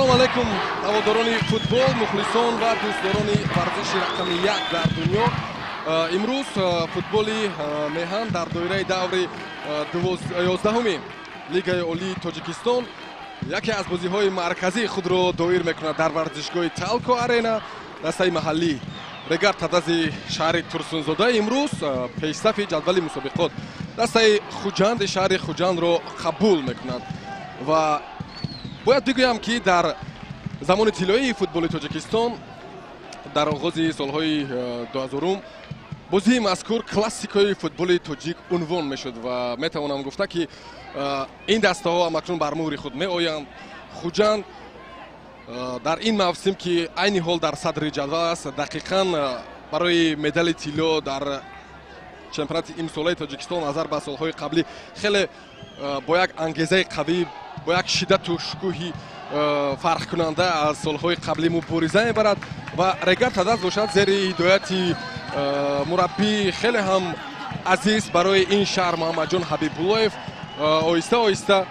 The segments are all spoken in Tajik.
Ассалому алайкум, ҳаводорони футбол, мухлисон ва дӯстдорони варзиши рақами як дар дунё. Имрӯз футболи меҳан дар доираи даври 11-уми Лигаи Олии Тоҷикистон яке аз бозиҳои марказии худро доир мекунад дар варзишгоҳи Талко Арена. Дастаи маҳаллӣ Регар Тадази шаҳри Турсунзода имрӯз пешсафи ҷадвали мусобиқот дастаи Хуҷанди шаҳри Хуҷандро қабул мекунад. Ва бояд бигӯям, ки дар замони тиллоии футболи Тоҷикистон дар оғози солҳои 2000 бозии мазкур классикаи футболи тоҷик унвон мешуд ва метавонам гуфта, ки ин дастаҳо ҳамакнун бар муҳри худ меоянд. Хуҷанд дар ин мавсим, ки айни ҳол дар садри ҷадвал аст, дақиқан барои медали тилло дар чемпионати имсолаи Тоҷикистон назар ба солҳои қаблӣ хеле бо як ангезаи қавӣ, бо як шиддату шукӯҳи фарқкунанда аз солҳои қаблӣ мубориза мебарад. Ва Регар Тадаз бошад, зери ҳидояти мураббии хеле ҳам азиз барои ин шаҳр Муҳаммадҷон Ҳабибуллоев, оҳиста оҳиста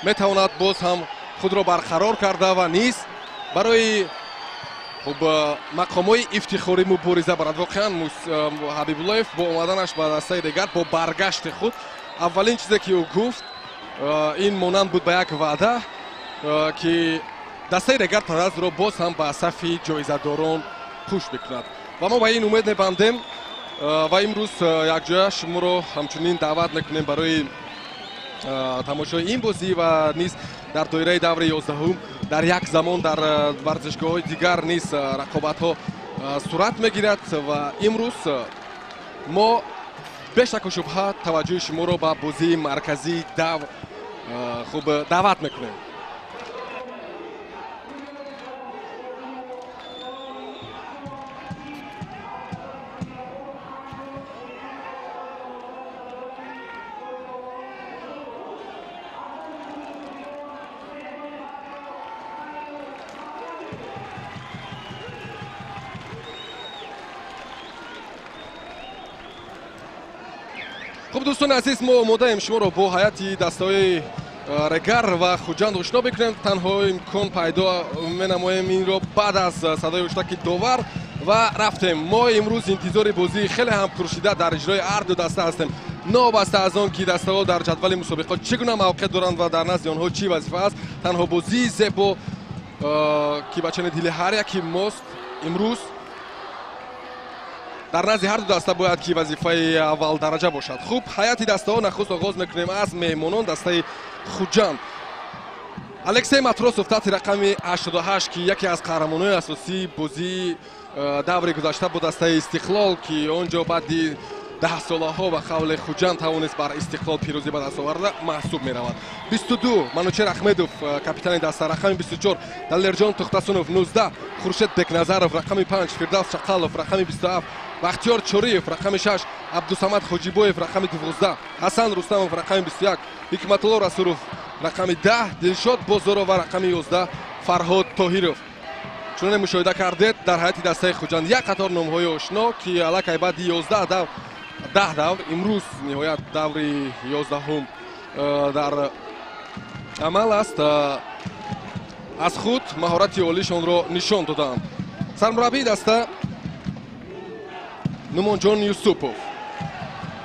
метавонад боз ҳам худро барқарор карда ва низ барои хуб мақомҳои ифтихорӣ мубориза барад. Воқеан Ҳабибуллоев бо омаданаш ба дастаи Регар, бо баргашти худ, аввалин чизе ки ӯ гуфт, ин монанд буд ба як ваъда, ки дастаи Регар Тадазро боз ҳам ба сафи ҷоизадорон хуш мекунад. Ва мо ба ин умед мебандем ва имрӯз якҷоя шуморо ҳамчунин даъват мекунем барои тамошои ин бозӣ ва низ дар доираи даври 11-ум дар як замон дар варзишгоҳҳои дигар низ рақобатҳо сурат мегирад. Ва имрӯз мо бешаку шубҳа таваҷҷӯҳи шуморо ба бозии марказии дав хуб даъват мекунем. Хуб, дӯстони азиз, мо омодаем шуморо бо ҳайати дастаҳои Регар ва Хуҷанд ошно бикунем. Танҳо имкон пайдо менамоем инро баъд аз садои ҳуштаки довар ва рафтем. Мо имрӯз интизори бозии хеле ҳам пуршиддат дар иҷрои ҳар ду даста ҳастем, новобаста аз он ки дастаҳо дар ҷадвали мусобиқот чӣ гуна мавқеъ доранд ва дар назди онҳо чӣ вазифа аст. Танҳо бозии зебо, ки ба чани дили ҳар яки мост, имрӯз дар назди ҳар ду даста бояд ки вазифаи аввал дараҷа бошад. Хуб, ҳайати дастаҳо нахуст оғоз мекунем аз меҳмонон, дастаи Хуҷанд. Алексей Матросов таҳти рақами 88, ки яке аз қаҳрамонони асосии бозии даври гузашта бо дастаи Истиқлол, ки он ҷо баъди даҳсолаҳо ба қавли Хуҷанд тавонист бар Истиқлол пирӯзӣ ба даст оварда, маҳсуб меравад. 22 Манучер Ахмедов, капитани даста, рақами 24 Далерҷон Тухтасунов, 19 Хуршед Бекназаров, рақами 5 Фирдавс Чақалов, рақами 27 Бахтиёр Чориев, рақами 6 Абдусамад Хоҷибоев, рақами 12 Ҳасан Рустамов, рақами 21 Ҳикматулло Расулов, рақами 10 Дилшод Бозоров ва рақами 11 Фарҳод Тоҳиров. Чуноне мушоҳида кардед, дар ҳайати дастаи Хуҷанд як қатор номҳои ошно, ки аллакай баъди 11 давр, 10 давр, имрӯз ниҳоят даври 11-ум дар амал аст, аз худ маҳорати олишонро нишон доданд. Сармураббии даста Нумонҷон Юсупов.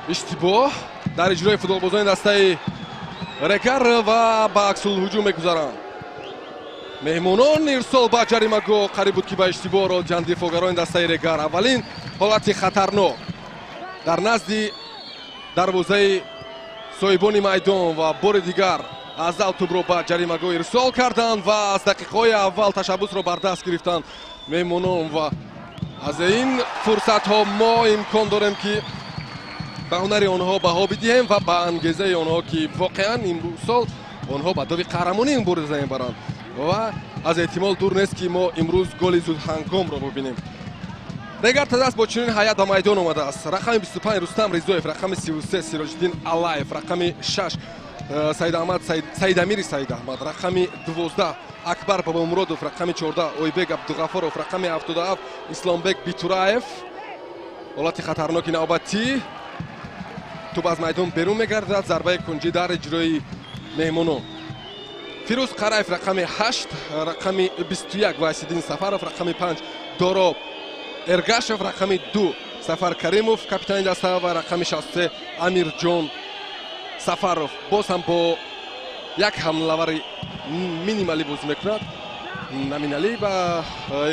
Иштибоҳ дар иҷрои футболбозони дастаи Регар ва ба аксулҳуҷум мегузаранд. Меҳмонон ирсол ба ҷаримагоҳ, қариб буд ки ба иштибоҳ ро диҳанд дифоъгарони дастаи Регар. Аввалин ҳолати хатарнок дар назди дарвозаи соҳибони майдон ва бори дигар азал тӯбро ба ҷаримагоҳ ирсол карданд ва аз дақиқаҳои аввал ташаббусро бар даст гирифтанд меҳмонон. Ва аз ин фурсатҳо мо имкон дорем, ки ба ҳунари онҳо баҳо бидиҳем ва ба ангезаи онҳо, ки воқеан имсол онҳо ба дови қаҳрамонӣ мубориза мебаранд ва аз эҳтимол дур нест, ки мо имрӯз голи зудҳангомро бибинем. Регар Тадаз бо чунин ҳайат ба майдон омадааст. Рақами 25 Рустам Ризоев, рақами 33 Сироҷиддин Алаев, рақами 6 Саидахмад Саидамири Саидахмад, рақами 12 Акбар Бобомуродов, рақами 14 Ойбек Абдуғафоров, рақами 77 Исломбек Битураев. Ҳолати хатарноки навбатӣ, Тӯб аз майдон берун мегардад. Зарбаи кунҷӣ дар иҷрои меҳмонон. Фирӯз Қараев рақами 8, рақами 21 Вайсиддин Сафаров, рақами 5 Доро Эргашев, рақами 2 Сафар Каримов, капитани даста, ва рақами 63 Амирҷон Сафаров. Боз ҳам бо як ҳамлавари минималӣ бозӣ мекунад. Номиналӣ ба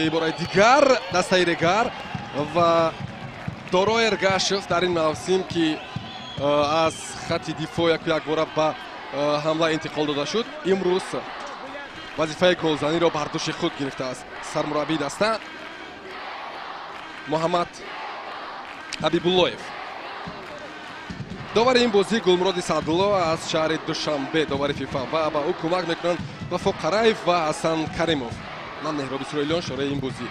ибораи дигар дастаи Регар ва Доро Эргашев дар ин мавсим, ки аз хати дифоъ яку якбора ба ҳамла интиқол дода шуд, имрӯз вазифаи голзаниро бар дӯши худ гирифтааст. Сармураббии даста Муҳаммад Ҳабибуллоев. Довари ин бозӣ Гулмуроди Саъдулло аз шаҳри Душанбе, довари ФИФА, ва ба ӯ кӯмак мекунанд Вафо Қараев ва Ҳасан Каримов. Ман Меҳроби Исроилиён, шораи ин бозӣ.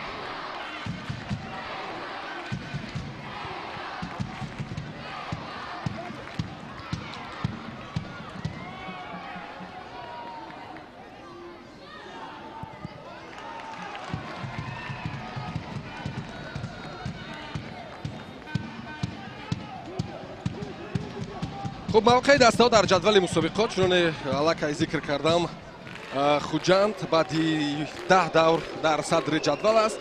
Хуб, мавқеи дастаҳо дар ҷадвали мусобиқот чуноне аллакай зикр кардам, Хуҷанд баъди 10 давр дар садри ҷадвал аст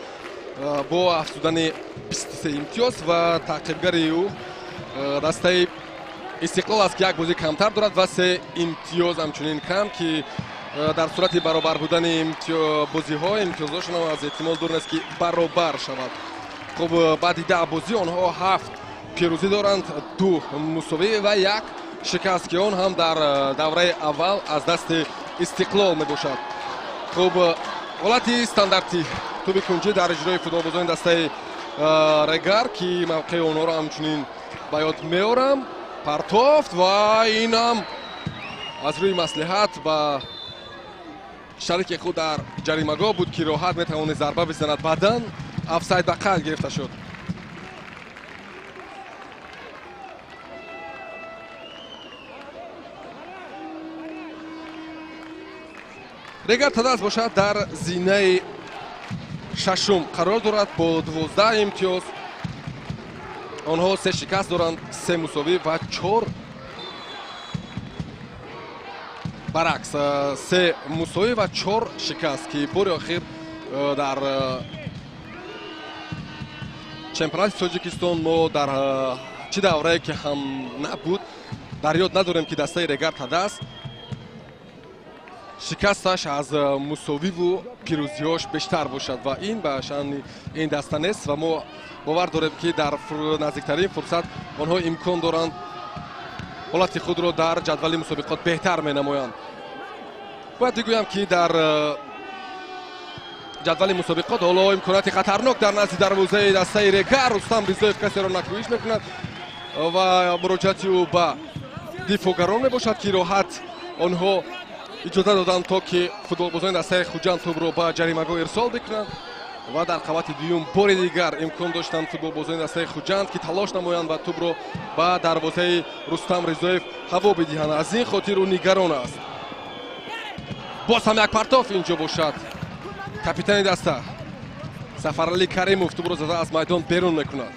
бо афзудани 23 имтиёз ва таъқибгари ӯ дастаи Истиқлол аст, ки як бозӣ камтар дорад ва 3 имтиёз ҳамчунин кам, ки дар сурати баробар будани бозиҳо имтиёзҳошон аз эҳтимол дур нест, ки баробар шавад. Хуб, баъди 10 бозӣ онҳо 7 пирӯзӣ доранд, 2 мусовӣ ва 1 шикаст, ки он ҳам дар давраи аввал аз дасти Истиқлол мебошад. Хуб, ҳолати стандарти туби кунҷӣ дар иҷрои футболбозони дастаи Регар, ки мавқеи онҳоро ҳамчунин ба ёд меорам, партофт ва инам аз рӯи маслиҳат ба шарики худ дар ҷаримагоҳ буд, ки роҳат метавонист зарба бизанад. Баъдан офсайд ба қайд гирифта шуд. Регар Тадас бошад дар зинаи шашум қарор дорад бо 12 имтиёз. Онҳо 3 шикаст доранд, 3 мусовӣ ва 4 баръакс 3 мусовӣ ва 4 шикаст, ки бори охир дар чемпионати Тоҷикистон мо дар чӣ даврае ки ҳам набуд дар ёд надорем, ки дастаи Регар Тадас шикасташ аз мусовиву пирӯзиҳош бештар бошад ва ин ба шаъни ин даста нест ва мо бовар дорем, ки дар наздиктарин фурсат онҳо имкон доранд ҳолати худро дар ҷадвали мусобиқот беҳтар менамоянд. Бояд бигӯям, ки дар ҷадвали мусобиқот ҳоло имконияти хатарнок дар назди дарвозаи дастаи Регар. Рустам Ризоев касеро накӯиш мекунад ва муроҷиати ӯ ба дифоъгарон мебошад, ки роҳат онҳо иҷоза доданд, то ки футболбозони дастаи Хуҷанд тӯбро ба ҷаримагоҳ ирсол бикунанд ва дар қабати дуюм бори дигар имкон доштанд футболбозони дастаи Хуҷанд, ки талош намоянд ва тӯбро ба дарвозаи Рустам Ризоев ҳаво бидиҳанд. Аз ин хотир ӯ нигарон аст. Боз ҳам як партоф инҷо бошад. Капитани даста Сафаралӣ Каримов тӯбро зада аз майдон берун мекунад.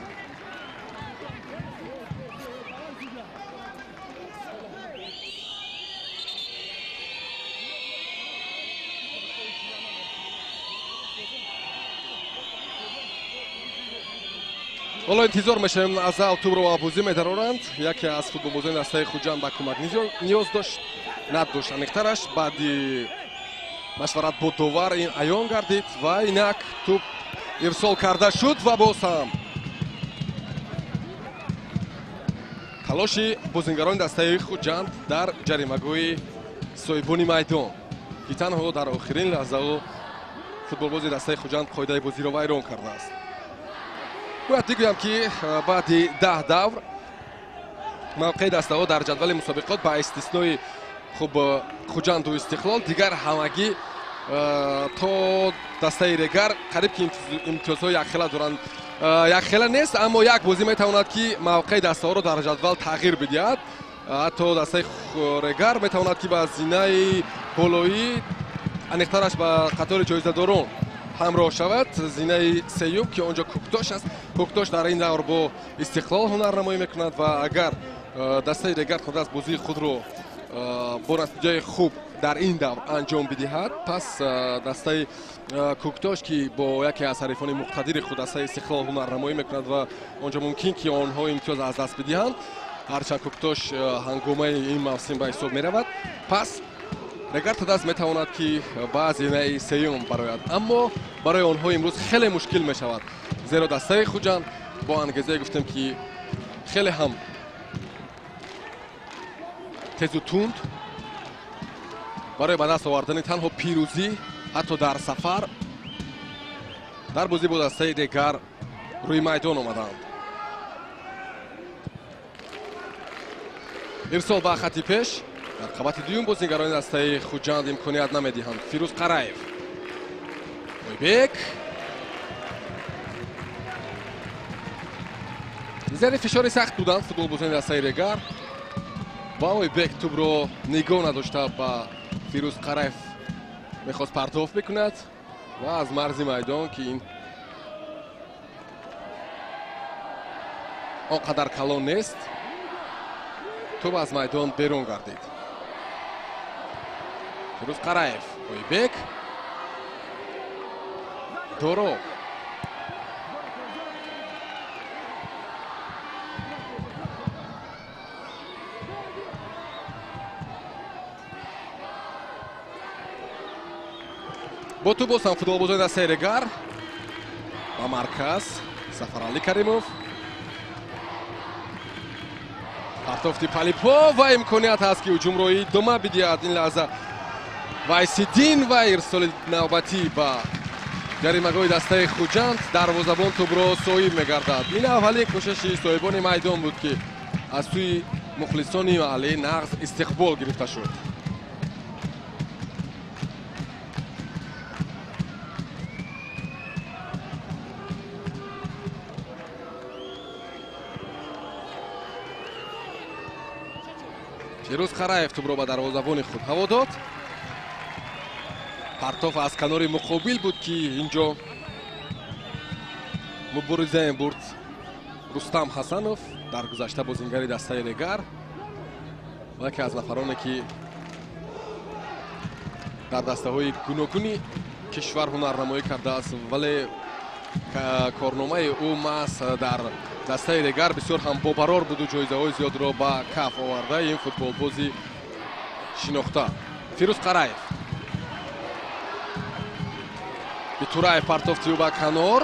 Ҳоло интизор мешавем, аз зал тӯбро ба бозӣ медароранд. Яке аз футболбозони дастаи Хуҷанд ба кӯмак ниёз дошт, надошт аниқтараш. Баъди машварат бо довар ин аён гардид ва инак тӯб ирсол карда шуд ва боз ҳам талоши бозингарони дастаи Хуҷанд дар ҷаримагоҳи соҳибони майдон, ки танҳо дар охирин лаҳзаҳо футболбози дастаи Хуҷанд қоидаи бозиро вайрон кардааст. Бояд бигӯям, ки баъди 10 давр мавқеи дастаҳо дар ҷадвали мусобиқот ба истиснои хуб Хуҷанду Истиқлол дигар ҳамагӣ то дастаи Регар қариб ки имтиёзҳои якхела доранд. Якхела нест, аммо як бозӣ метавонад, ки мавқеи дастаҳоро дар ҷадвал тағйир бидиҳад. Ҳатто дастаи Регар метавонад, ки ба зинаи болоӣ, аниқтараш ба қатори ҷоизадорон ҳамроҳ шавад. Зинаи сеюм, ки он ҷо Кӯктош аст. Кӯктош дар ин давр бо Истиқлол ҳунарнамоӣ мекунад ва агар дастаи Регар Тадас бозии худро бо натиҷаи хуб дар ин давр анҷом бидиҳад. Пас дастаи Кӯктош, ки бо яке аз ҳарифони муқтадири худ дастаи Истиқлол ҳунарнамоӣ мекунад ва онҷо мумкин ки онҳо имтиёз аз даст бидиҳанд, ҳарчанд Кӯктош ҳангомаи ин мавсим ба ҳисоб меравад. Пас Регар Тадаз метавонад ки ба зинаи сеюм барояд, аммо барои онҳо имрӯз хеле мушкил мешавад, зеро дастаи Хуҷанд бо ангезае гуфтем ки хеле ҳам тезу тунд барои ба даст овардани танҳо пирӯзӣ ҳатто дар сафар дар бозӣ бо дастаи Регар рӯи майдон омаданд. Ирсол ба хати пеш. Дар қабати дуюм бозигарони дастаи Хуҷанд имконият намедиҳанд. Фирӯз Қараев, Ойбек зери фишори сахт буданд футболбозони дастаи Регар ва Ойбек тӯбро нигоҳ надошта ба Фирӯз Қараев мехост партоф бикунад ва аз марзи майдон, ки ин он қадар калон нест, тӯб аз майдон берун гардид. Фирӯз Қараев, Ойбек, Доро. Бо тӯб боз ҳам футболбозони дастаи Регар ба марказ Сафаралӣ Каримов. Партофти Палипов ва имконият ҳаст ки ҳуҷумро идома бидиҳад. Ин лаҳза Вайсиддин ва ирсоли навбатӣ ба ҷаримагоҳи дастаи Хуҷанд. Дарвозабон тӯбро соҳиб мегардад. Ин аввалин кӯшиши соҳибони майдон буд, ки аз сӯи мухлисони маҳаллӣ нағз истиқбол гирифта шуд. Фирӯз Қараев тӯбро ба дарвозабони худ ҳаво дод. Партоф аз канори муқобил буд, ки инҷо муборизае бурд Рустам Ҳасанов, дар гузашта бозингари дастаи Регар ва яке аз нафароне ки дар дастаҳои гуногуни кишвар ҳунарнамоӣ кардааст, вале корномаи ӯ маҳз дар дастаи Регар бисёр ҳам бобарор буду ҷоизаҳои зиёдро ба каф оварда ин футболбози шинохта. Фирӯз Қараев, Битураев партофти ӯ ба канор.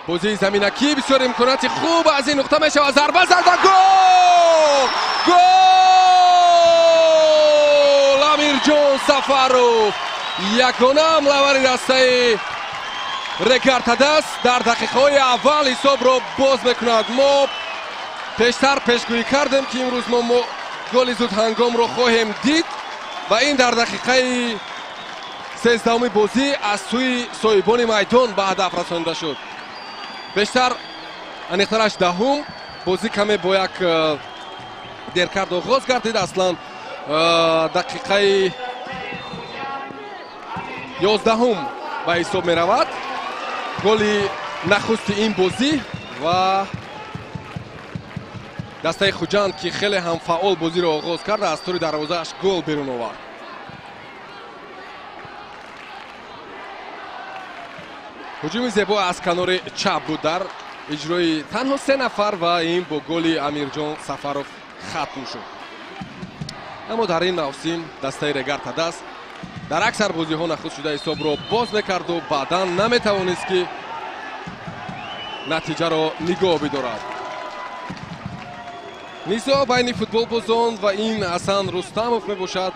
Бозии заминакӣ бисёр имконияти хуб аз ин нуқта мешавад. Зарба зад ва гол! Гол! Амирҷон Сафаров, ягона ҳамлавари дастаи Регар Тадаз, дар дақиқаҳои аввал ҳисобро боз мекунад. Мо пештар пешгӯӣ кардем, ки имрӯз мо голи зудҳангомро хоҳем дид ва ин дар дақиқаи 13-уми бозӣ аз сӯи соҳибони майдон ба ҳадаф расонида шуд. Бештар аниқтараш 10-ум бозӣ каме бо як деркард оғоз гардид. Аслан дақиқаи 11-ум ба ҳисоб меравад голи нахусти ин бозӣ ва дастаи Хуҷанд, ки хеле ҳам фаъол бозиро оғоз кард, аз тури дарвозааш гол берун овард. Ҳуҷуми зебо аз канори чап буд дар иҷрои танҳо 3 нафар ва ин бо голи Амирҷон Сафаров хатм шуд. Аммо дар ин мавсим дастаи Регар Тадаз дар аксар бозиҳо нахуст шуда ҳисобро боз мекарду баъдан наметавонист ки натиҷаро нигоҳ бидорад. Низоъ байни футболбозон ва ин Ҳасан Рустамов мебошад.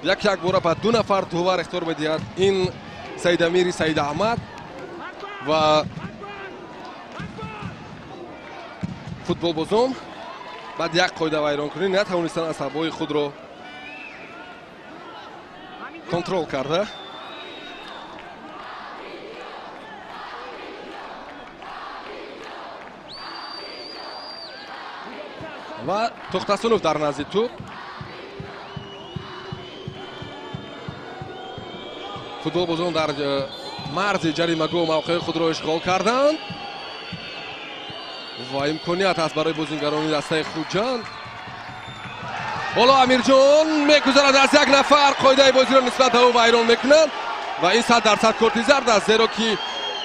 Як якбора ба 2 нафар довар ихтиёр медиҳад. Ин Саидамири Саид Аҳмад ва футболбозон баъд як қоидавайронкунӣ натавонистанд асабҳои худро контрол карда. Ва Тохтасунов дар назди тӯб. Футболбозон дар марзи ҷаримагоҳ мавқеи худро ишғол карданд ва имконият аст барои бозингарони дастаи Хуҷанд. Ҳоло Амирҷон мегузарад аз як нафар, қоидаи бозиро нисбат ба ӯ вайрон мекунанд ва ин 100% корти зард аст, зеро ки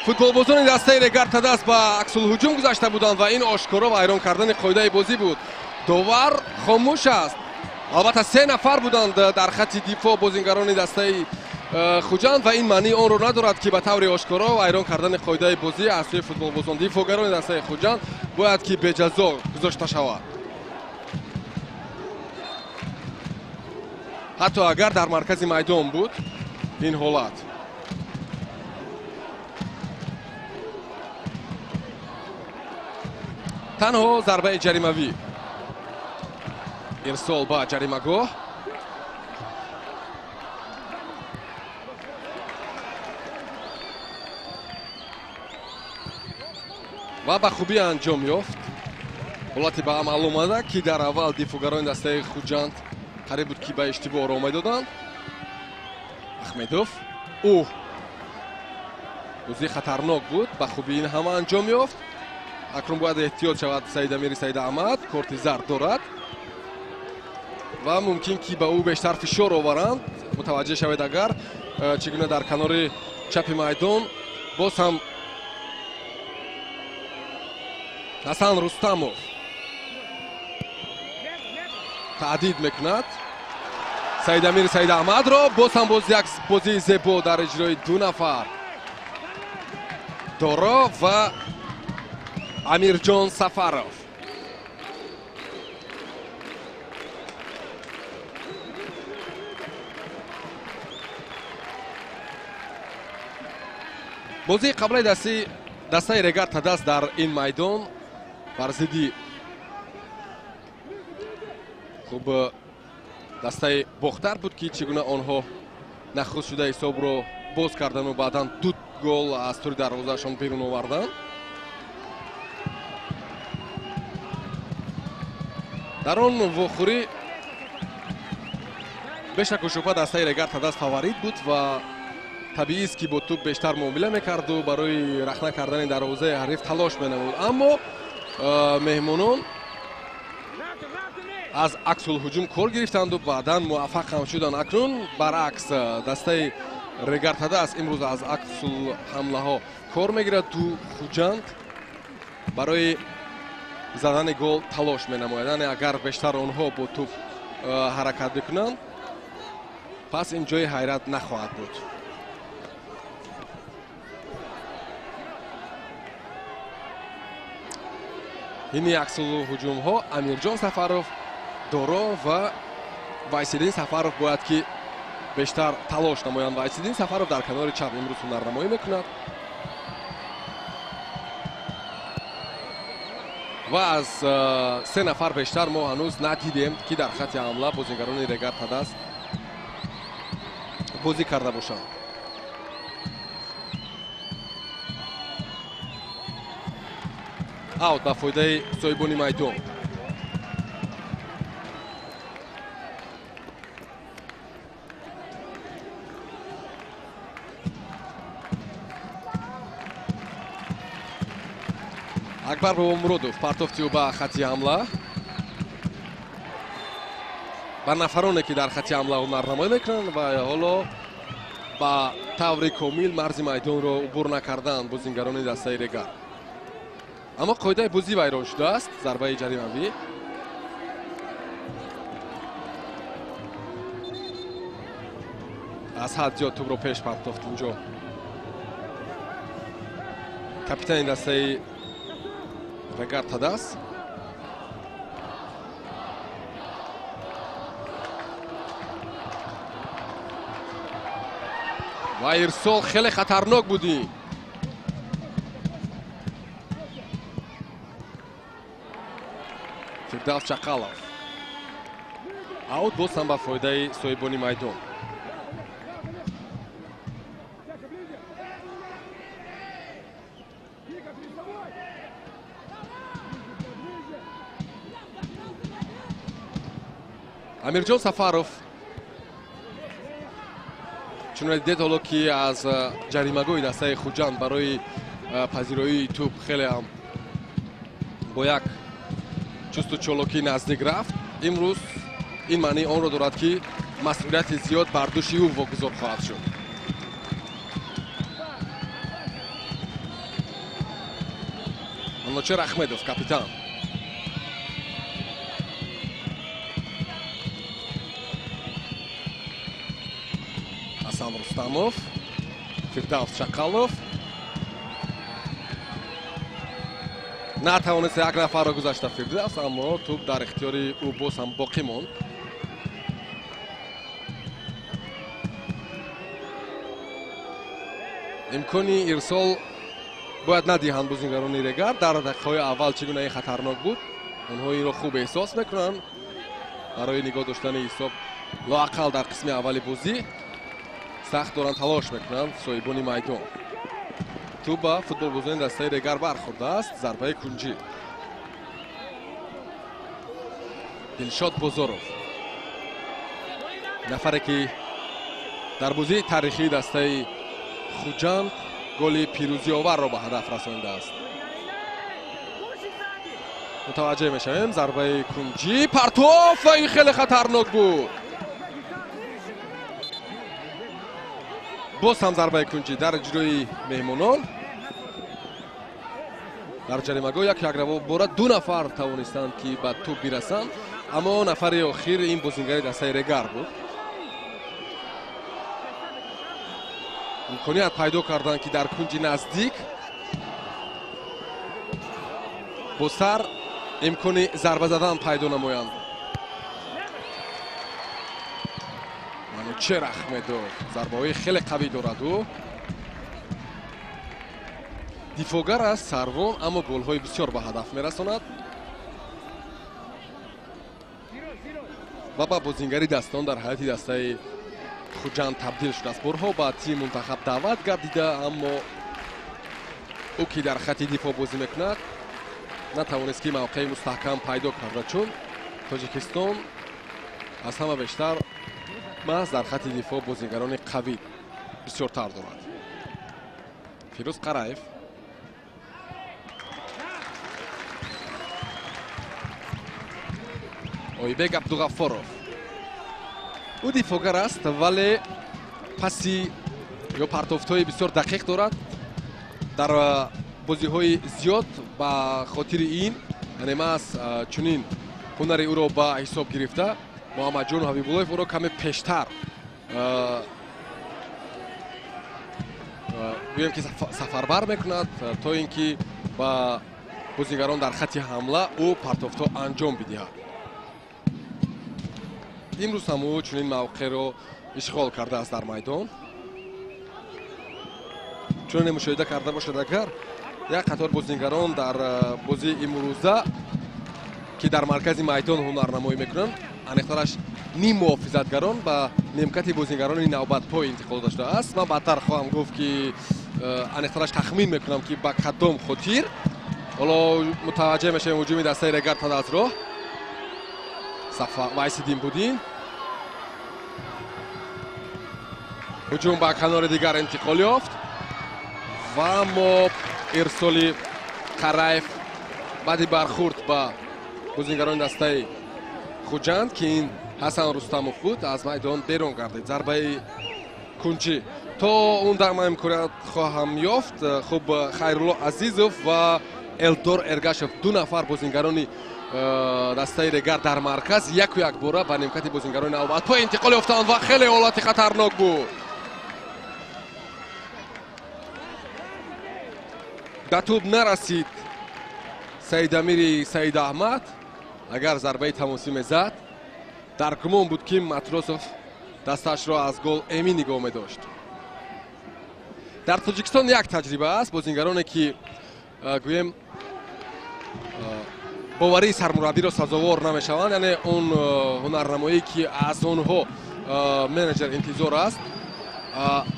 футболбозони дастаи Регар Тадас ба аксулҳуҷум гузашта буданд ва ин ошкоро вайрон кардани қоидаи бозӣ буд. Довар хомӯш аст. Албатта се нафар буданд дар хатти дифоъ бозингарони дастаи Хуҷанд ва ин маънии онро надорад, ки ба таври ошкоро вайрон кардани қоидаи бозӣ аз сӯи футболбозон дифоъгарони дастаи Хуҷанд бояд ки беҷазо гузошта шавад. Ҳатто агар дар маркази майдон буд ин ҳолат. Танҳо зарбаи ҷаримавӣ. Ирсол ба ҷаримагоҳ. Ва ба хубӣ анҷом ёфт. Ҳолати ба амал омада, ки дар аввал дифоъгарони дастаи Хуҷанд қариб буд, ки ба иштибоҳ роҳ медоданд. Ахмедов. Ӯ бозии хатарнок буд, ба хубӣ ин ҳама анҷом ёфт. Акнун бояд эҳтиёт шавад Саидамири Саидаҳмад, корти зард дорад ва мумкин ки ба ӯ бештар фишор оваранд. Мутаваҷҷеҳ шавед агар чӣ гуна дар канори чапи майдон боз ҳам Ҳасан Рустамов таъдид мекунад Саидамири Саидаҳмадро. Боз ҳам боз як бозии зебо дар иҷрои ду нафар, Доро ва Амирҷон Сафаров. Бозии қаблаи дастаи Регар Тадас дар ин майдон бар зидди хуб дастаи Бохтар буд, ки чӣ гуна онҳо нахуст шуда ҳисобро боз кардану баъдан ду гол аз тури дарвозаашон берун оварданд. Дар он вохӯрӣ бешаку шубҳа дастаи Регар Тадас фаворит буд ва табиист, ки бо тӯб бештар муомила мекарду барои рахна кардани дарвозаи ҳариф талош менамуд. Аммо меҳмонон аз аксулҳуҷум кор гирифтанду баъдан муваффақ ҳам шуданд. Акнун баръакс дастаи Регар Тадас имрӯз аз аксулҳамлаҳо кор мегирад. Ду Хуҷанд барои задани гол талош менамояд. Яъне агар бештар онҳо бо тӯб ҳаракат бикунанд, пас ин ҷои ҳайрат нахоҳад буд. Ҳини аксулҳуҷумҳо Амирҷон Сафаров, Доро ва Вайсиддин Сафаров бояд ки бештар талош намоянд. Вайсиддин Сафаров дар канори чап имрӯз ҳунарнамоӣ мекунад ва аз се нафар бештар мо ҳанӯз надидем, ки дар хатти ҳамла бозингарони Регар Тадас бозӣ карда бошанд. Аут ба фоидаи соҳибони майдон. Акбар Бобомуродов партофти ӯ ба хатти ҳамла. Ба нафароне, ки дар хатти ҳамла ҳунарнамоӣ мекунанд ва ҳоло ба таври комил марзи майдонро убур накарданд бозингарони дастаи Регар. Аммо қоидаи бозӣ вайрон шудааст. Зарбаи ҷаримавӣ. Аз ҳад зиёд тӯбро пеш партофт инҷо капитани дастаи Регар Тадас. Ва ирсол хеле хатарнок буд ин. Фирдавс Чақалов. Аут боз ҳам ба фоидаи соҳибони майдон. Амирҷон Сафаров чунон дидед ҳоло, ки аз ҷаримагоҳи дастаи Хуҷанд барои пазироии тӯб хеле ҳам бо як чусту чолокӣ наздик рафт. Имрӯз Ин маънии онро дорад, ки масъулияти зиёд бар дӯши ӯ вогузор хоҳад шуд. Манучер Ахмедов, капитан. Ҳасан Рустамов, Фирдавс Шақалов. Натавонист як нафарро гузашта Фирдавс, аммо тӯб дар ихтиёри ӯ боз ҳам боқӣ монд. Имкони ирсол бояд надиҳанд бозингарони Регар. Дар дақиқаҳои аввал чӣ гуна ин хатарнок буд, онҳо инро хуб эҳсос мекунанд. Барои нигоҳ доштани ҳисоб лоақал дар қисми аввали бозӣ сахт доранд талош мекунанд соҳибони майдон. Тӯб ба футболбозони дастаи Регар бархӯрдааст. Зарбаи кунҷӣ. Дилшод Бозоров, нафаре ки дар бозии таърихии дастаи Хуҷанд голи пирӯзиоварро ба ҳадаф расондааст. Мутаваҷҷеҳ мешавем, зарбаи кунҷӣ, партоф ва ин хеле хатарнок буд. Боз ҳам зарбаи кунҷӣ дар иҷрои меҳмонон. Дар ҷаримагоҳ як якбора ду нафар тавонистанд, ки ба тӯб бирасанд, аммо нафари охир ин бозингари дастаи Регар буд. Имконият пайдо карданд, ки дар кунҷи наздик бо сар имкони зарба задан пайдо намоянд. Манучер Ахмедов зарбаҳои хеле қавӣ дорад. Ӯ дифоъгар аст, сарвон, аммо голҳои бисёр ба ҳадаф мерасонад ва ба бозингари дастон дар ҳайати дастаи Хуҷанд табдил шудааст. Борҳо ба тими мунтахаб даъват гардида, аммо ӯ ки дар хати дифоъ бозӣ мекунад натавонист, ки мавқеи мустаҳкам пайдо карда, чун Тоҷикистон аз ҳама бештар маҳз дар хати дифоъ бозингарони қавӣ бисёртар дорад. Фирӯз Қараев. Ойбек Абдуғаффоров. Ӯ дифоъгар аст, вале паси ё партофтҳои бисёр дақиқ дорад. Дар бозиҳои зиёд ба хотири ин, яъне маҳз чунин ҳунари ӯро ба ҳисоб гирифта, Муҳаммадҷон Ҳабибуллоев ӯро каме пештар гӯем ки сафарбар мекунад, то ин ки ба бозигарон дар хати ҳамла ӯ партофтҳо анҷом бидиҳад. Имрӯз ҳам ӯ чунин мавқеъро ишғол кардааст дар майдон. Чуноне мушоҳида карда бошад, агар як қатор бозингарон дар бозии имрӯза, ки дар маркази майдон ҳунарнамоӣ мекунанд, аниқтараш ним муҳофизатгарон ба немкати бозингарони навбатпой интиқол дода шудааст. Ман баъдтар хоҳам гуфт, ки аниқтараш тахмин мекунам, ки ба кадом хотир. Ҳоло мутаваҷҷеҳ мешавем ҳуҷуми дастаи Регар тад аз роҳ. Вайсиддин Будин. Ҳуҷум ба канори дигар интиқол ёфт ва мо ирсоли Қараев баъди бархӯрд ба бозингарони дастаи Хуҷанд, ки ин Ҳасан Рустамов буд, аз майдон берун гардид. Зарбаи кунҷӣ. То он дам имконият хоҳам ёфт. Хуб, Хайрулло Азизов ва Элдор Эргашев, ду нафар бозингарони дастаи Регар дар марказ яку якбора ба немкати бозингарони навбатпой интиқол ёфтанд ва хеле ҳолати хатарнок буд. Ба тӯб нарасид Саидамири Саид Аҳмад. Агар зарбаи тамосӣ мезад, дар гумон буд, ки Матросов дасташро аз гол эмин нигоҳ медошт. Дар Тоҷикистон як таҷриба аст. Бозингароне ки гӯем боварии сармураббиро сазовор намешаванд, яъне он ҳунарнамоие ки аз онҳо менеҷер интизор аст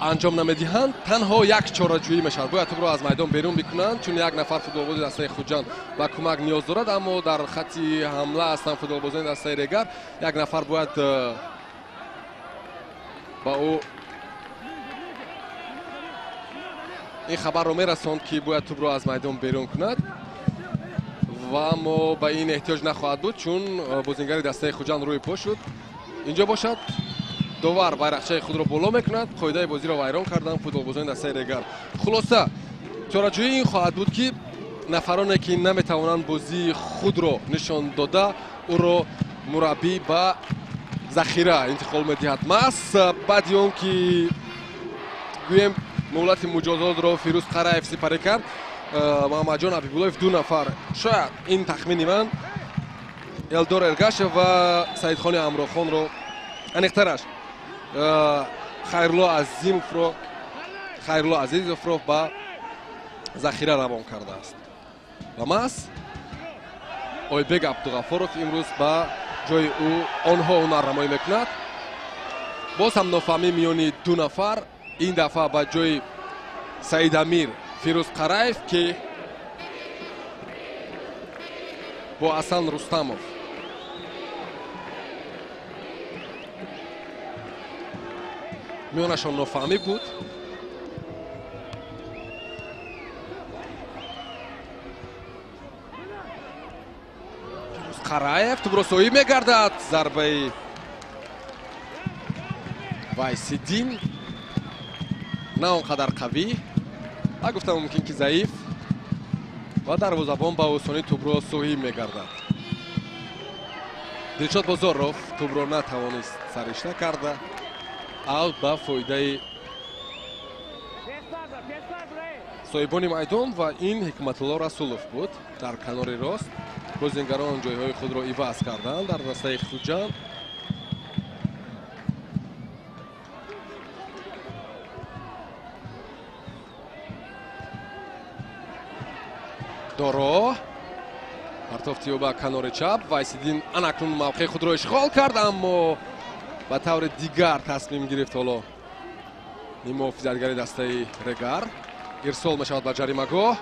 анҷом намедиҳанд, танҳо як чораҷӯӣ мешавад. Бояд тӯбро аз майдон берун бикунанд, чун як нафар футболбози дастаи Хуҷанд ба кӯмак ниёз дорад, аммо дар хати ҳамла ҳастанд футболбозони дастаи Регар. Як нафар бояд ба ӯ ин хабарро мерасонд, ки бояд тӯбро аз майдон берун кунад. Ва аммо ба ин эҳтиёҷ нахоҳад буд, чун бозингари дастаи Хуҷанд рӯи по шуд. Инҷо бошад, довар байрақчаи худро боло мекунад. Қоидаи бозиро вайрон карданд футболбозони дастаи Регар. Хулоса, чораҷӯӣ ин хоҳад буд, ки нафароне ки наметавонанд бозии худро нишон дода, ӯро мураббӣ ба захира интиқол медиҳад. Маҳз баъди он ки гӯем муҳлати муҷозотро Фирӯз Қараев сипарӣ кард, Муҳаммадҷон Ҳабибуллоев ду нафар, шояд ин тахмини ман, Элдор Эргашев ва Саидхони Амрохонро, аниқтараш Хайрулло Азимовро, Хайрулло Азизовро ба захира равон кардааст. Ва маҳз Ойбек Абдуғаффоров имрӯз ба ҷои ӯ онҳо ҳунарнамоӣ мекунад. Боз ҳам нофаҳмӣ миёни ду нафар, ин дафъа ба ҷои Саидамир Фирӯз Қараев, ки бо Ҳасан Рустамов миёнашон нофаҳмӣ буд. Фирӯз Қараев тӯбро соҳиб мегардад. Зарбаи Вайсиддин на он қадар қавӣ, ва гуфтам мумкин ки заиф, ва дарвозабон ба осонӣ тӯбро соҳиб мегардад. Дилшод Бозоров тӯбро натавонист саришта карда, аут ба фоидаи соҳибони майдон, ва ин Ҳикматулло Расулов буд дар канори рост. Бозингарон ҷойҳои худро иваз карданд дар дастаи Хуҷанд. Доро партофти ӯ ба канори чап. Вайсиддин анакнун мавқеи худро ишғол кард, аммо ба таври дигар тасмим гирифт. Ҳоло ниммуҳофизатгари дастаи Регар ирсол мешавад ба ҷаримагоҳ,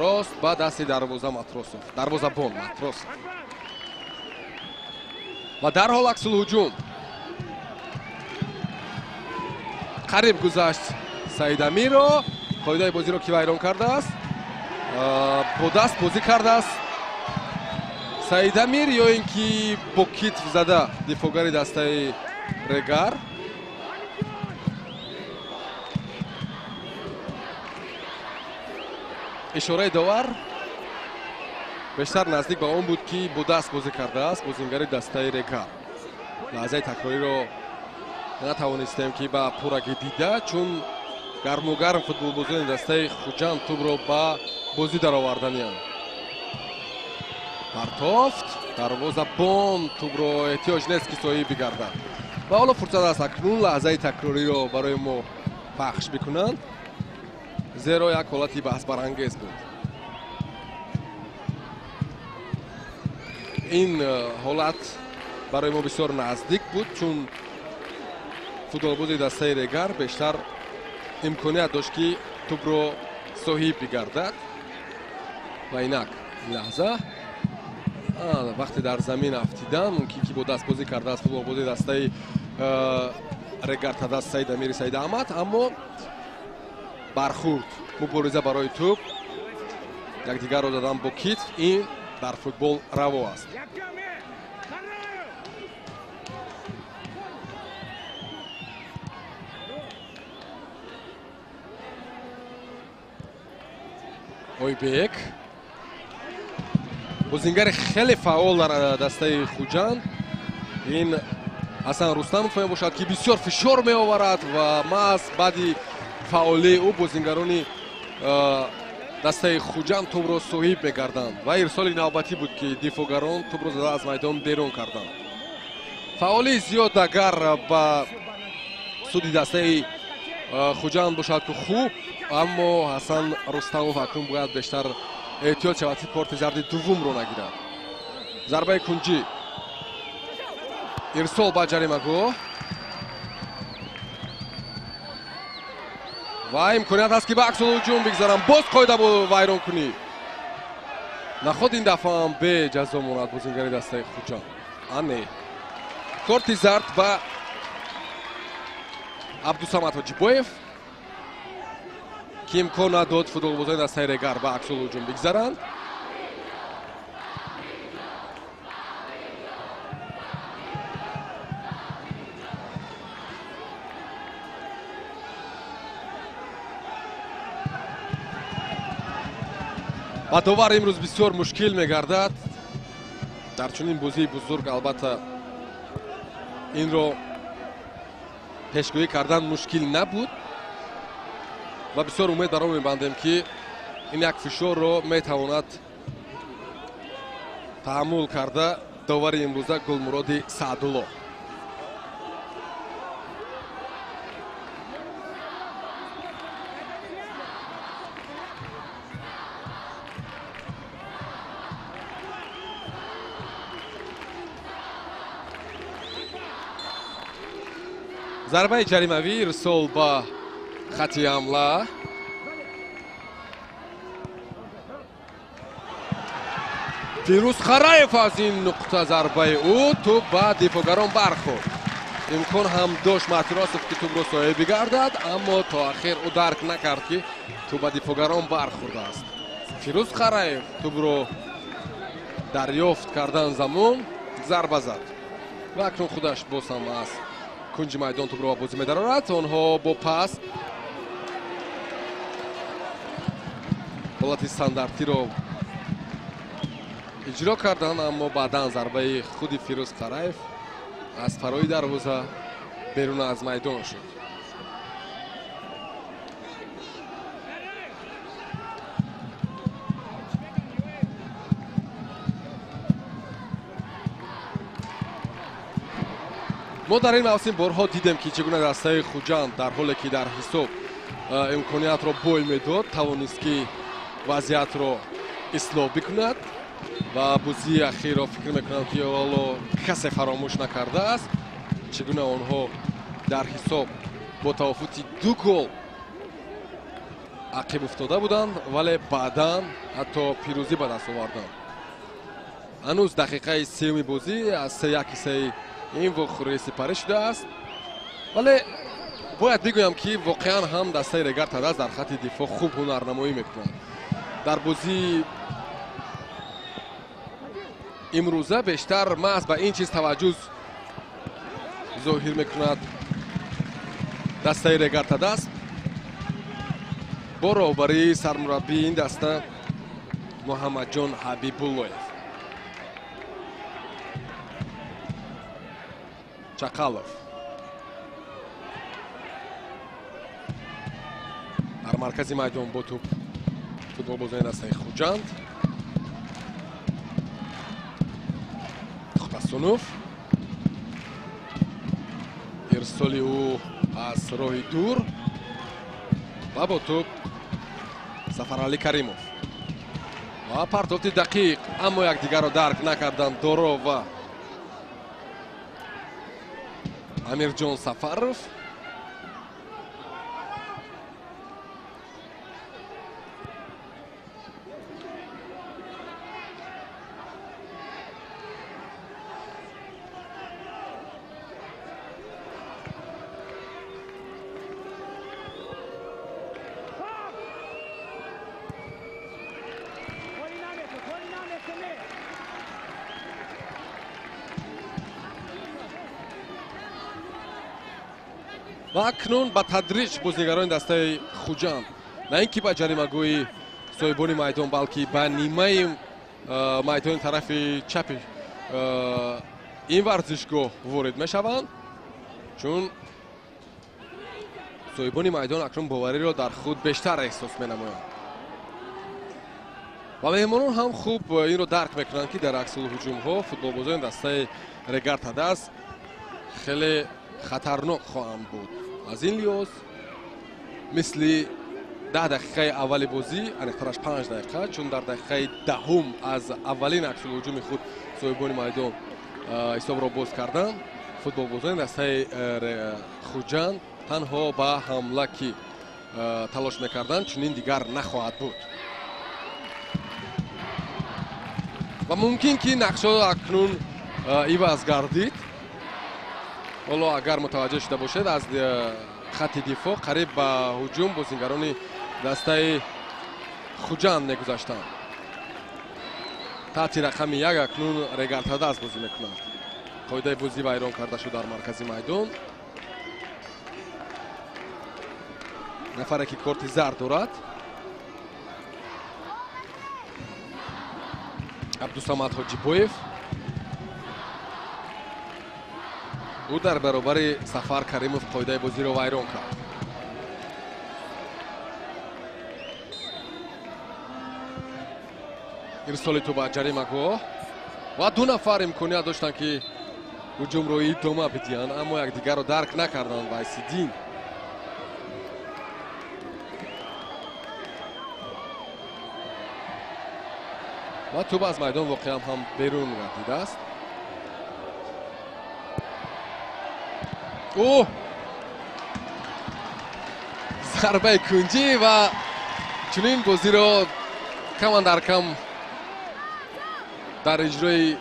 рост ба дасти дарвоза Матросов, дарвозабон Матросов, ва дарҳол аксулҳуҷум. Қариб гузашт Саидамиро, қоидаи бозиро ки вайрон кардааст, бо даст бозӣ кардааст Саидамир, ё ин ки бо китф зада дифоъгари дастаи Регар. Ишораи довар бештар наздик ба он буд, ки бо даст бозӣ кардааст бозингари дастаи Регар. Лаҳзаи такрориро натавонистем ки ба пуррагӣ дида, чун гарму гарм футболбозони дастаи Хуҷанд тӯбро ба бозӣ дароварданианд. Партофт, дарвозабон тӯбро эҳтиёҷ нест ки соҳиб бигардад. Ва ҳоло фурсат аст акнун лаҳзаи такрориро барои мо пахш бикунанд, зеро як ҳолати баҳсбарангез буд. Ин ҳолат барои мо бисёр наздик буд, чун футболбози дастаи Регар бештар имконият дошт, ки тӯбро соҳиб бигардад. Ва инак лаҳза вақте дар замин афтидан, мумкин ки бо дастбозӣ кардааст футболбози дастаи Регар тадаст Саидамири Саидаҳмад, аммо бархӯрд, мубориза барои тӯб, якдигарро задан бо китф, ин дар футбол раво аст. Ойбек бозингари хеле фаъол дар дастаи Хуҷанд, ин Ҳасан Рустамов мебошад, ки бисёр фишор меоварад, ва маҳз баъди фаъолии ӯ бозингарони дастаи Хуҷанд тӯбро соҳиб мегарданд. Ва ирсоли навбатӣ буд, ки дифоъгарон тӯбро зада аз майдон берун карданд. Фаъолии зиёд агар ба суди дастаи Хуҷанд бошад, ки хуб, аммо Ҳасан Рустамов акнун бояд бештар эҳтиёт шавад, ки корти зарди дуввумро нагирад. Зарбаи кунҷӣ, ирсол ба ҷаримагоҳ, ва имконият ҳаст, ки ба аксулҳуҷум бигзарам. Боз қоида вайрон кунӣ. Наход ин дафъа ҳам беҷазо монад бозингари дастаи Хуҷанд. Ане корти зард ба Абдусамад Ҳоҷибоев, ки имкон надод футболбозони дастаи Регар ба аксулҳуҷум бигзаранд. Ва довар имрӯз бисёр мушкил мегардад. Дар чунин бозии бузург албатта инро пешгӯӣ кардан мушкил набуд ва бисёр умед баро мебандем, ки ин як фишорро метавонад таҳаммул карда довари имрӯза Гулмуроди Саъдулло. Зарбаи ҷаримавӣ ирсол ба хати ҳамла. Фирӯз Хараев аз ин нуқта зарбаи ӯ тӯб ба дифоъгарон бархӯрд. Имкон ҳам дошт Мартиросов, ки тӯбро соҳиб бигардад, аммо то ахир ӯ дарк накард, ки тӯб ба дифоъгарон бархӯрдааст. Фирӯз Хараев тӯбро дарёфт кардан замон зарба зад ва акнун худаш боз ҳам аз кунҷи майдон тӯбро ба бозӣ медарорад. Онҳо бо пас ҳолати стандартиро иҷро карданд, аммо баъдан зарбаи худи Фирӯз Хараев аз фарои дарвоза берун аз майдон шуд. Мо дар ин мавсим борҳо дидем, ки чӣ гуна дастаи Хуҷанд дар ҳоле ки дар ҳисоб имкониятро бой медод, тавонист, ки вазъиятро ислоҳ бикунад ва бозии ахирро фикр мекунам, ки ҳоло касе фаромӯш накардааст, чӣ гуна онҳо дар ҳисоб бо тавофути 2 гол ақиб уфтода буданд, вале баъдан ҳатто пирӯзӣ ба даст оварданд. Ҳанӯз дақиқаи сеюми бозӣ аз 3-1 ҳиссаи ин вохӯрӣ сипарӣ шудааст, вале бояд бигӯям, ки воқеан ҳам дастаи Регар Тадаз дар хати дифоъ хуб ҳунарнамоӣ мекунад. Дар бозии имрӯза бештар маҳз ба ин чиз таваҷҷӯҳ зоҳир мекунад дастаи Регар Тадаз бо роҳбарии сармураббии ин даста Муҳаммадҷон Ҳабибуллоев. Чақалов дар маркази майдон бо тӯб футболбозони дастаи Хуҷанд. Тохтасунов, ирсоли ӯ аз роҳи дур ва бо тӯб Сафаралӣ Каримов ва партофти дақиқ, аммо якдигарро дарк накарданд Доро ва Амирҷон Сафаров. Ва акнун ба тадриҷ бозигарони дастаи Хуҷанд на ин ки ба ҷаримагӯи соҳибони майдон, балки ба нимаи майдони тарафи чапи ин варзишгоҳ ворид мешаванд, чун соҳибони майдон акнун бовариро дар худ бештар эҳсос менамоянд ва меҳмонон ҳам хуб инро дарк мекунанд, ки дар аксулҳуҷумҳо футболбозони дастаи Регар Тадаз хеле хатарнок хоҳанд буд. Аз ин лиҳоз мисли 10 дақиқаи аввали бозӣ, аниқтараш 5 дақиқа, чун дар дақиқаи 10 аз аввалин аксулҳуҷуми худ соҳибони майдон ҳисобро боз карданд, футболбозони дастаи Хуҷанд танҳо ба ҳамла ки талош мекарданд, чунин дигар нахоҳад буд. Ва мумкин ки нақшо акнун иваз гардид. Ҳоло агар мутаваҷҷеҳ шуда бошед, аз хати дифоъ қариб ба ҳуҷум бозингарони дастаи Хуҷанд мегузаштанд. Таҳти рақами 1 акнун Регар Тадаз бозӣ мекунад. Қоидаи бозӣ вайрон карда шуд дар маркази майдон. Нафаре ки корти зард дорад. Абдусамад Ҳоҷибоев. Ӯ дар баробари Сафар Каримов қоидаи бозиро вайрон кард. Ирсоли тӯб ба ҷаримагоҳ ва ду нафар имконият доштанд, ки ҳуҷумро идома бидиҳанд, аммо якдигарро дарк накарданд. Вайсиддин ва тӯб аз майдон воқеан ҳам берун гардидааст. Ӯ зарбаи кунҷӣ ва чунин бозиро каман дар кам дар иҷрои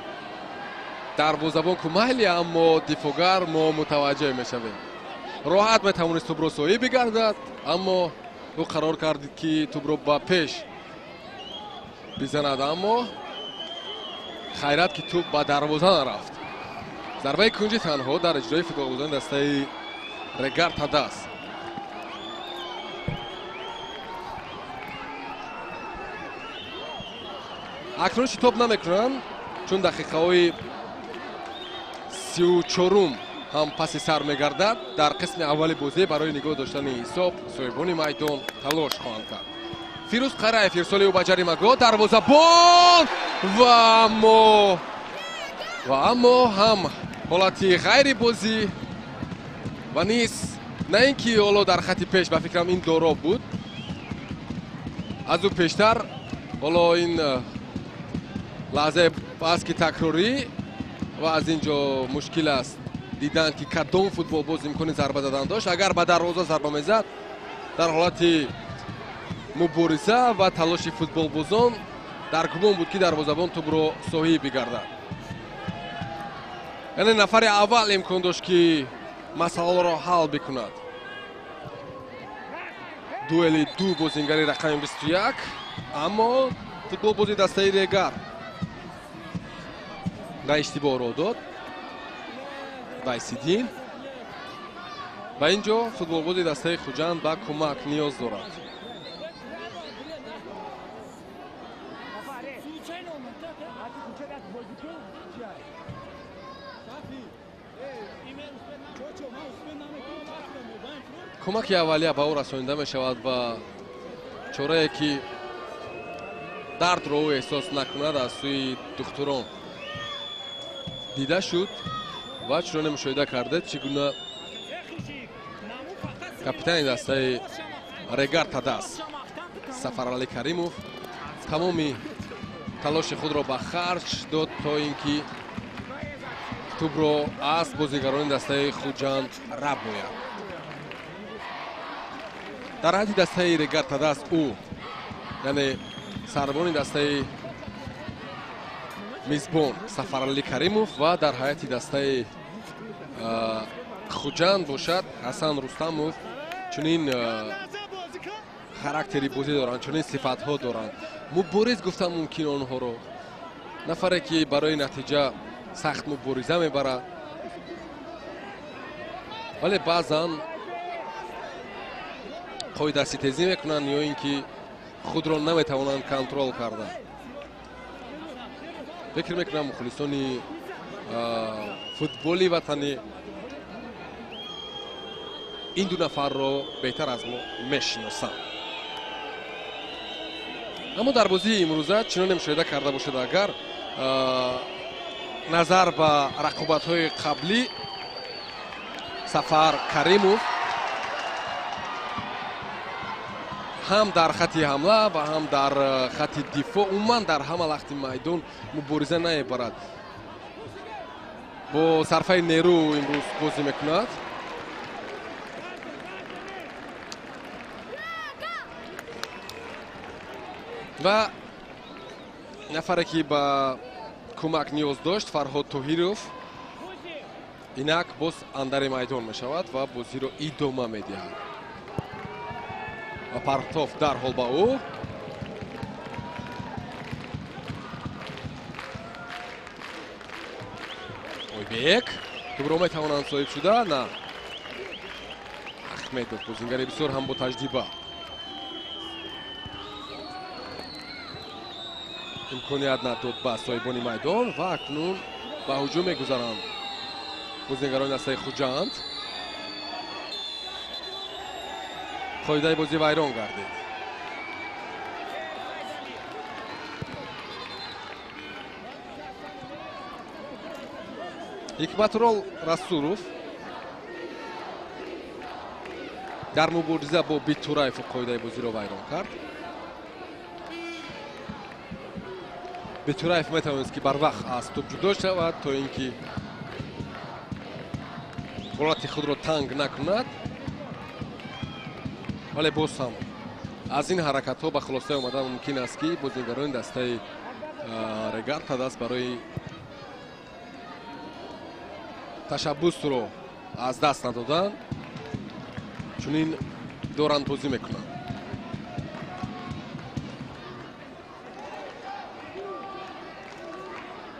дарвозабон кумайли, аммо дифоъгар мо мутаваҷҷеҳ мешавем. Роҳат метавонист тӯбро соҳиб бигардад, аммо ӯ қарор кард, ки тӯбро ба пеш бизанад, аммо хайрат, ки тӯб ба дарвоза нарафт. Зарбаи кунҷӣ танҳо дар иҷрои футболбозони дастаи Регар Тадас. Акнун шитоб намекунанд, чун дақиқаҳои 34-ум ҳам паси сар мегардад. Дар қисми аввали бозӣ барои нигоҳ доштани ҳисоб соҳибони майдон талош хоҳанд кард. Фирӯз Қараев ирсоли ӯ ба ҷаримагоҳ, дарвозабон ва аммо ҳам ҳолати ғайрибозӣ ва низ на ин ки ҳоло дар хати пеш, ба фикрам, ин Дороб буд, аз ӯ пештар ҳоло ин лаҳзаи пас ки такрорӣ ва аз ин ҷо мушкил аст дидан, ки кадом футболбоз имкони зарба задан дошт. Агар ба дарвоза зарба мезад, дар ҳолати мубориза ва талоши футболбозон дар гумон буд, ки дарвозабон тӯбро соҳиб бигардад. Яъне нафари аввал имкон дошт, ки масъаларо ҳал бикунад. Дуэли ду бозингари рақами 21, аммо футболбози дастаи Регар ба иштибоҳ роҳ дод. Вайсиддин ва ин ҷо футболбози дастаи Хуҷанд ба кӯмак ниёз дорад. Кӯмаки аввалия ба ӯ расонида мешавад ва чорае, ки дардро ӯ эҳсос накунад, аз сӯи духтурон дида шуд ва чуноне мушоҳида кардед, чӣ гуна капитани дастаи Регар Тадас Сафаралӣ Каримов тамоми талоши худро ба харҷ дод, то ин ки тӯбро аз бозигарони дастаи Хуҷанд рабояд. Дар ҳайати дастаи Регар Тадас ӯ, яъне сарбони дастаи мизбон Сафаралӣ Каримов, ва дар ҳайати дастаи Хуҷанд бошад Ҳасан Рустамов. Чунин характери бозӣ доранд, чунин сифатҳо доранд. Мубориз гуфтан мумкин онҳоро. Нафаре, ки барои натиҷа сахт мубориза мебарад, вале баъзан қоидаситезӣ мекунанд ё ин ки худро наметавонанд контрол карда. Фикр мекунам, мухлисони футболи ватанӣ ин ду нафарро беҳтар аз мо мешиносанд. Аммо дар бозии имрӯза чуноне мушоҳида карда бошад, агар назар ба рақобатҳои қаблӣ, Сафар Каримов ҳам дар хати ҳамла ва ҳам дар хати дифоъ, умуман дар ҳама лахти майдон мубориза намебарад. Бо сарфаи нерӯ имрӯз бозӣ мекунад. Ва нафаре, ки ба кӯмак ниёз дошт, Фарҳод Тоҳиров, инак боз андари майдон мешавад ва бозиро идома медиҳад. Ва партоф дарҳол ба ӯ. Ойбек тӯбро метавонанд соҳиб шуда, на Ахмедов, бозингари бисёр ҳам бо таҷриба. Имконият надод ба соҳибони майдон ва акнун ба ҳуҷум мегузаранд бозигарони дастаи Хуҷанд. Қоидаи бозӣ вайрон гардид. Ҳикматулло Расулов дар мубориза бо Битураев қоидаи бозиро вайрон кард. Битураев метавонист ки барвақт аз тӯб ҷудо шавад, то ин ки ҳолати худро танг накунад, вале боз ҳам аз ин ҳаракатҳо ба хулоса омадан мумкин аст, ки бозигарони дастаи Регар ТадАЗ барои ташаббусро аз даст надодан чунин доранд бозӣ мекунанд.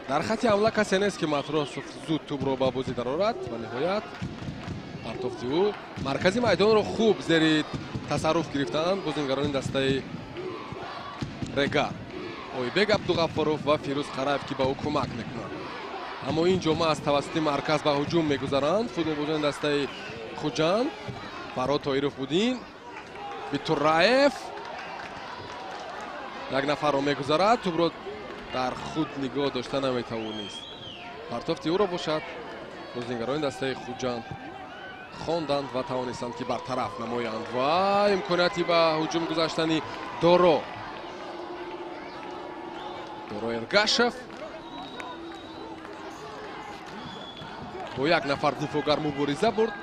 Дар хати ҳамла касе нест, ки Матросов зуд тӯбро ба бозӣ дарорад ва ниҳоят партофти ӯ маркази майдонро хуб зери тасарруф гирифтаанд бозингарони дастаи Регар. Ойбек Абдуғаффоров ва Фирӯз Қараев, ки ба ӯ кӯмак мекунанд. Аммо ин ҷома аз тавассути марказ ба ҳуҷум мегузаранд футболбозони дастаи Хуҷанд. Фарҳод Тоиров будин, Битураев як нафарро мегузарад, тӯбро дар худ нигоҳ дошта наметавонист. Партофти ӯро бошад бозингарони дастаи Хуҷанд хонданд ва тавонистанд, ки бартараф намоянд ва имконияти ба ҳуҷум гузаштани Доро. Доро Эргашев бо як нафар дифоъгар мубориза бурд,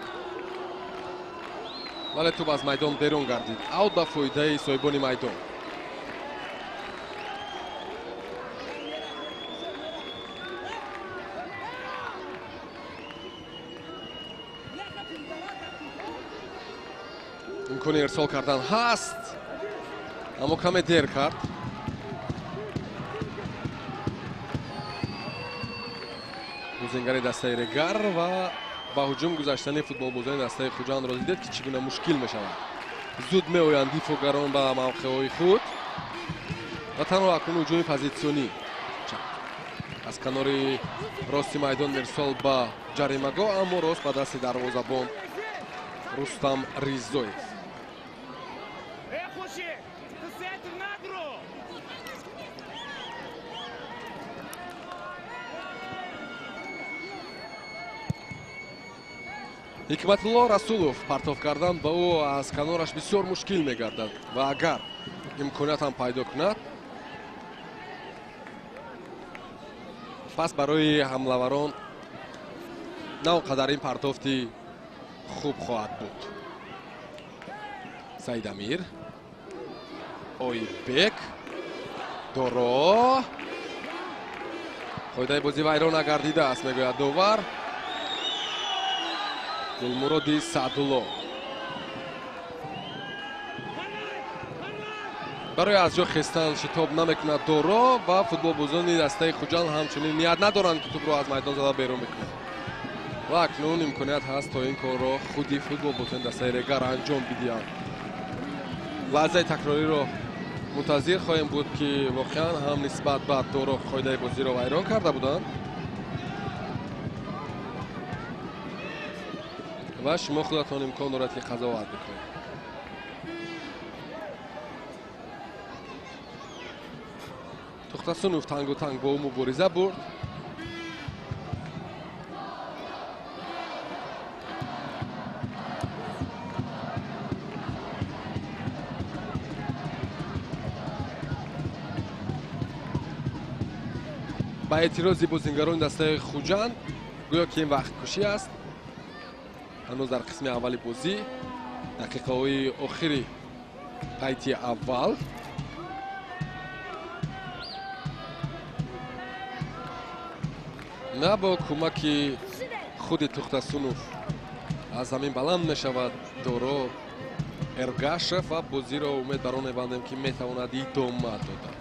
вале тӯб аз майдон берун гардид. Аут ба фоидаи соҳибони майдон. Имкони ирсол кардан ҳаст, аммо каме дер кард. Бозингари дастаи Регар ва ба ҳуҷум гузаштани футболбозони дастаи Хуҷандро дидед, ки чӣ гуна мушкил мешавад. Зуд меоянд дифоъгарон ба мавқеъҳои худ ва танҳо акнун ҳуҷуми позитсионӣ аз канори рости майдон ирсол ба ҷаримагоҳ, аммо рост ба дасти дарвозабон Рустам Ризоев. Ҳикматулло Расулов партоф кардан ба ӯ аз канораш бисёр мушкил мегардад ва агар имконият ҳам пайдо кунад, пас барои ҳамлаварон на он қадар ин партофти хуб хоҳад буд. Саид Амир, Ойбек, Доро. Қоидаи бозӣ вайрон нагардидааст, мегӯяд довар. Гулмуроди Саъдулло барои аз ҷо хестан шитоб намекунад Доро ва футболбозони дастаи Хуҷанд ҳамчунин ният надоранд, ки тӯбро аз майдон зада берун мекунанд. Ва акнун имконият ҳаст, то ин корро худи футболбозони дастаи Регар анҷом бидиҳанд. Лаҳзаи такрориро мунтазир хоҳем буд, ки воқеан ҳам нисбат ба Доро қоидаи бозиро вайрон карда буданд ва шумо худатон имкон дорад, ки қазоват бикунед. Тухтасунов тангу танг бо ӯ мубориза бурд. Ба эътирози бозингарони дастаи Хуҷанд гӯё ки ин вақткушӣ аст. Ҳанӯз дар қисми аввали бозӣ, дақиқаҳои охири пайти аввал. На бо кӯмаки худи Тухтасунов аз замин баланд мешавад Доро Эргашев ва бозиро умед бар он мебандем, ки метавонад идома додад.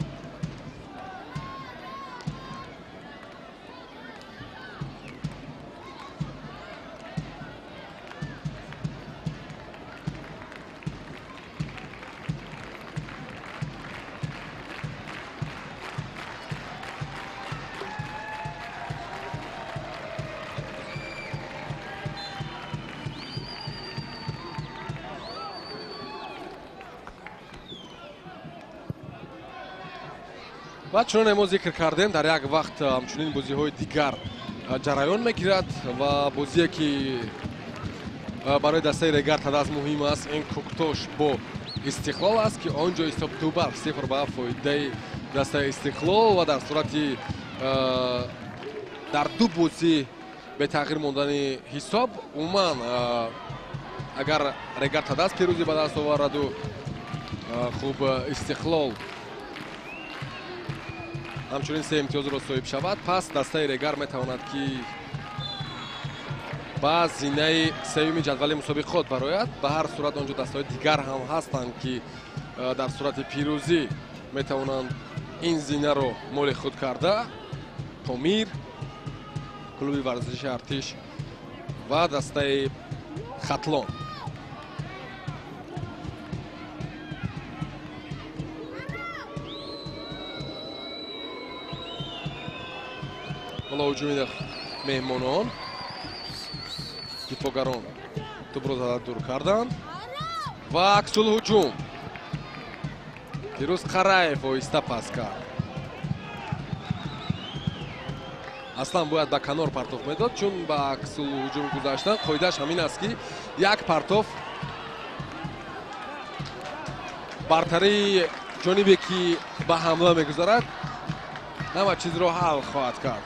Ва чуноне мо зикр кардем, дар як вақт ҳамчунин бозиҳои дигар ҷараён мегирад ва бозие ки барои дастаи Регар Тадаз муҳим аст, ин Куктош бо Истиқлол аст, ки он ҷо ҳисоб 2-0 ба фоидаи дастаи Истиқлол ва дар сурати дар ду бозӣ бетағйир мондани ҳисоб, умуман агар Регар Тадаз пирӯзӣ ба даст овардаду хуб Истиқлол ҳамчунин 3 имтиёзро соҳиб шавад, пас дастаи Регар метавонад ки ба зинаи сеюми ҷадвали мусобиқот барояд. Ба ҳар сурат он ҷо дастаҳои дигар ҳам ҳастанд, ки дар сурати пирӯзӣ метавонанд ин зинаро моли худ карда. Помир, клуби варзиши Артиш ва дастаи Хатлон. Ҳоло ҳуҷуми меҳмонон, дифоъгарон тӯбро зада дур карданд ва аксулҳуҷум. Фирӯз Қараев оҳиста пас кард. Аслан бояд ба канор партоф медод, чун ба аксулҳуҷум гузаштан қоидааш ҳамин аст, ки як партоф бартарии ҷонибе ки ба ҳамла мегузарад ҳама чизро ҳал хоҳад кард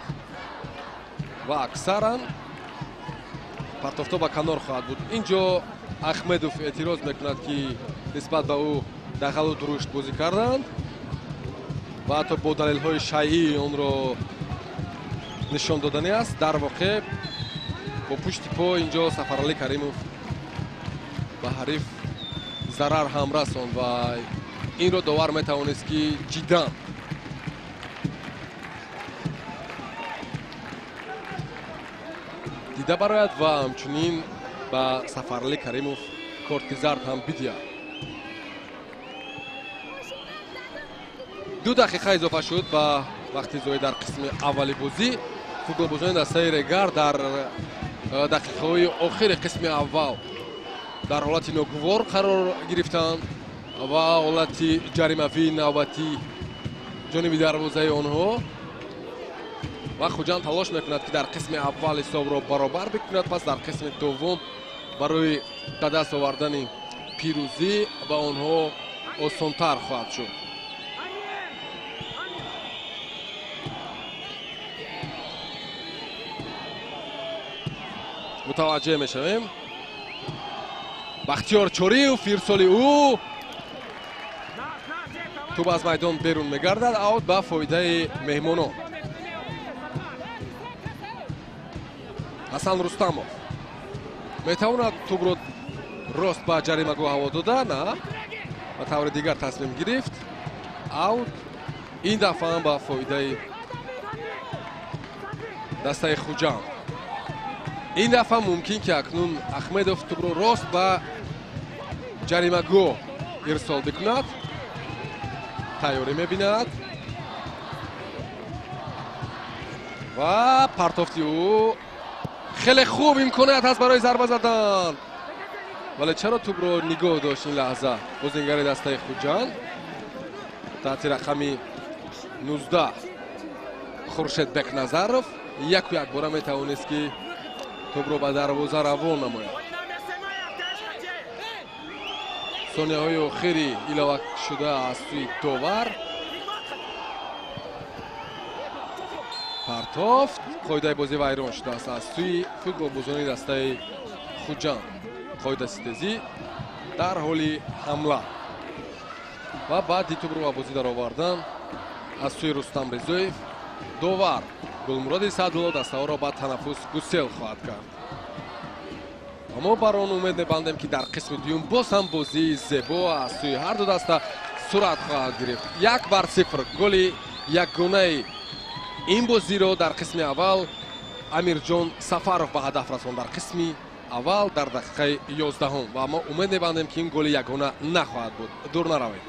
ва аксаран партофто ба канор хоҳад буд. Ин ҷо Ахмедов эътироз мекунад, ки нисбат ба ӯ дағалу дурушт бозӣ карданд ва ҳатто бо далелҳои шайъӣ онро нишон доданӣ аст. Дар воқеъ бо пушти по ин ҷо Сафаралӣ Каримов ба ҳариф зарар ҳам расонд ва инро довар метавонист, ки ҷиддан дида барояд ва ҳамчунин ба Сафаралӣ Каримов корти зард ҳам бидиҳад. 2 дақиқа изофа шуд ба вақти зоӣ дар қисми аввали бозӣ. Футболбозони дастаи Регар дар дақиқаҳои охири қисми аввал дар ҳолати ногувор қарор гирифтанд ва ҳолати ҷаримавии навбатӣ ҷониби дарвозаи онҳо ва Хуҷанд талош мекунад, ки дар қисми аввал ҳисобро баробар бикунад, пас дар қисми дуввум барои ба даст овардани пирӯзӣ ба онҳо осонтар хоҳад шуд. Мутаваҷҷеҳ мешавем. Бахтиёр Чориев, ирсоли ӯ тӯб аз майдон берун мегардад, аут ба фоидаи меҳмонон. Ҳасан Рустамов метавонад тӯбро рост ба ҷаримагоҳ ҳаво дода, на ба таври дигар тасмим гирифт. Аут ин дафъа ҳам ба фоидаи дастаи Хуҷанд. Ин дафъа мумкин ки акнун Ахмедов тӯбро рост ба ҷаримагоҳ ирсол бикунад. Тайёрӣ мебинад ва партофти ӯ хеле хуб, имконият ҳаст барои зарба задан, вале чаро тӯбро нигоҳ дошт ин лаҳза бозингари дастаи Хуҷанд таҳти рақами 19 Хуршед Бекназаров яку якбора метавонист, ки тӯбро ба дарвоза равон намояд. Сонияҳои охири илова шуда аз сӯи довар. Партофт, қоидаи бозӣ вайрон шудааст аз сӯи футболбозони дастаи Хуҷанд. Қоидаситезӣ дар ҳоли ҳамла ва баъди тӯбро ба бозӣ даровардан аз сӯи Рустам Ризоев, довар Гулмуроди Саъдулло дастаҳоро ба танаффус гусел хоҳад кард. Мо бар он умед мебандем, ки дар қисми дуюм боз ҳам бозии зебо аз сӯи ҳар ду даста сурат хоҳад гирифт. 1-0 голи якгонаи ин бозиро дар қисми аввал Амирҷон Сафаров ба ҳадаф расонд дар қисми аввал дар дақиқаи 11 ва мо умед мебандем, ки ин голи ягона нахоҳад буд. Дур наравед.